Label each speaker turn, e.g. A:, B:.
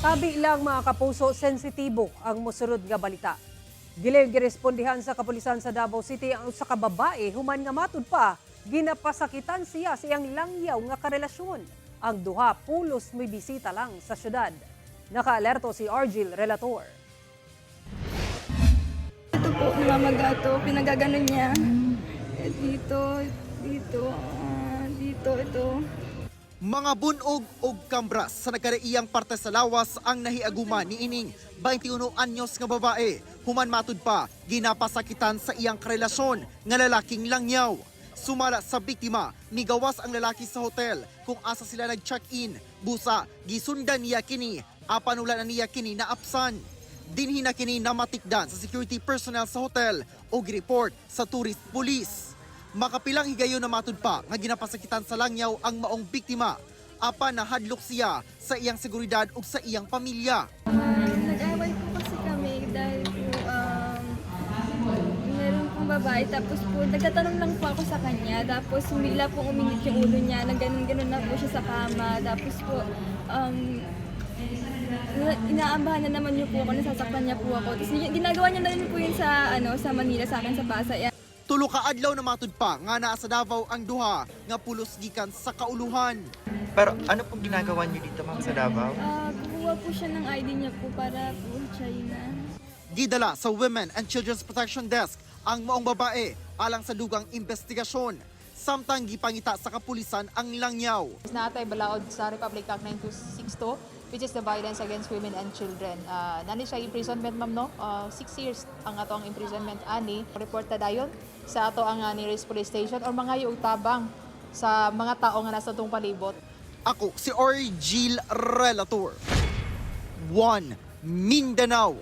A: Tabi lang, mga kapuso, sensitibo ang mosunod nga balita. Gilayon girespondihan sa kapulisan sa Davao City ang usa ka babae human nga matud pa ginapasakitan siya sa iyang langyaw nga karelasyon. Ang duha, pulos may bisita lang sa syudad. Nakaalerto si Argil Relator.
B: Ito po, namamaga to. Pinagaganon niya. Eh, dito, dito, dito, ito.
C: Mga bunog og kambras sa nagkaraiyang parte sa lawas ang nahiaguma niining 21 anyos nga babae. Human matud pa, ginapasakitan sa iyang karelasyon nga lalaking langyaw. Sumala sa biktima, migawas ang lalaki sa hotel kung asa sila nag-check-in. Busa, gisundan niya kini, apan wala na niya kini naapsan. Dinhi na kini namatikdan sa security personnel sa hotel o report sa tourist police. Makapilang higayon na matud pa nga ginapasakitan sa langyaw ang maong biktima. Apan nahadlok siya sa iyang seguridad ug sa iyang pamilya.
B: Nag-away po kasi kami dahil po meron pong babae. Tapos po, nagtatanong lang po ako sa kanya. Tapos humila po, uminit yung ulo niya. Nagganon-ganon na po siya sa kama. Tapos po, inaambahan na naman niyo po ako, nasasaktan niya po ako. Tapos ginagawa niya na rin po yun sa, ano, sa Manila, sa akin, sa Pasay.
C: Tulo ka adlaw na matud pa nga naa sa Davao ang duha nga pulos gikan sa kauluhan.
D: Pero ano pong ginagawa niyo dito, ma'am, sa Davao?
B: Kukuha po siya ng ID niya po para po China.
C: Gidala sa Women and Children's Protection Desk ang maong babae alang sa dugang investigasyon. Samtang gipangita sa kapulisan ang langyaw.
E: Naa tay balaod sa Republic Act 9262, which is the Violence Against Women and Children. Nani siya imprisonment, ma'am, no? 6 years ang ato ang imprisonment ani. Report ta dayon sa ato ang nearest police station or mga og tabang sa mga tao nga nasa atong palibot.
C: Ako si Orgil Relator. 1 Mindanao.